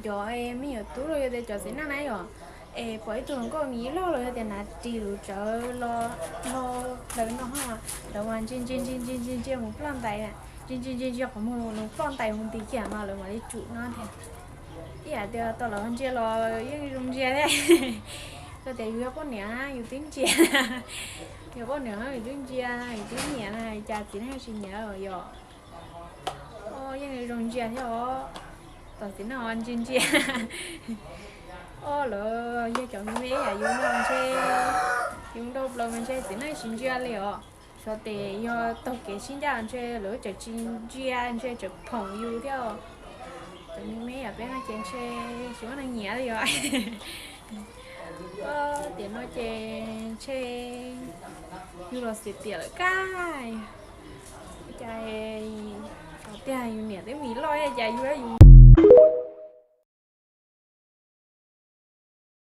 Cov me nyuam tub los yog tias cov txiv neej na yom, es pom ib tug hluas nkauj mis loj los yog tias hnav ris lus tsawv los no, lawv no ho, lawv mas ntsia ntsia ntsia ntsia ntsia ntsia mus ploj ntais, ntsia ntsia ntsia ntsia qhov muag mus ploj ntais mus nti kiag no lawv mam li tsum no tiag. Ib yam tias tau lawv ntsia los yeej zoo ntsia thiab. Koj tias yus yog poj niam yus twb ntsia, yog poj niam yus twb ntsia, yus twb nyiam na, cas txiv neej tsis nyiam yom. Yeej zoo ntsia thiab os, tos txiv neej ntsia ntsia. Os, lawv yog cov me me yam yus no ntshe, yus nrau plaws mas ntshe txiv neej tsis ntsia li os. Xyov tes yog taug kev sib ncaj ntshe lawv tseem tsis ntsia, ntshe tseem phoom yus thiab os. Cov me me yam peb no ces ntshe tsis muaj neeg nyiam li os. Tiam no ces ntshe yus los xiam tiam lawm kab. Cas xyov tiag yus niam twb mis loj cas yus yus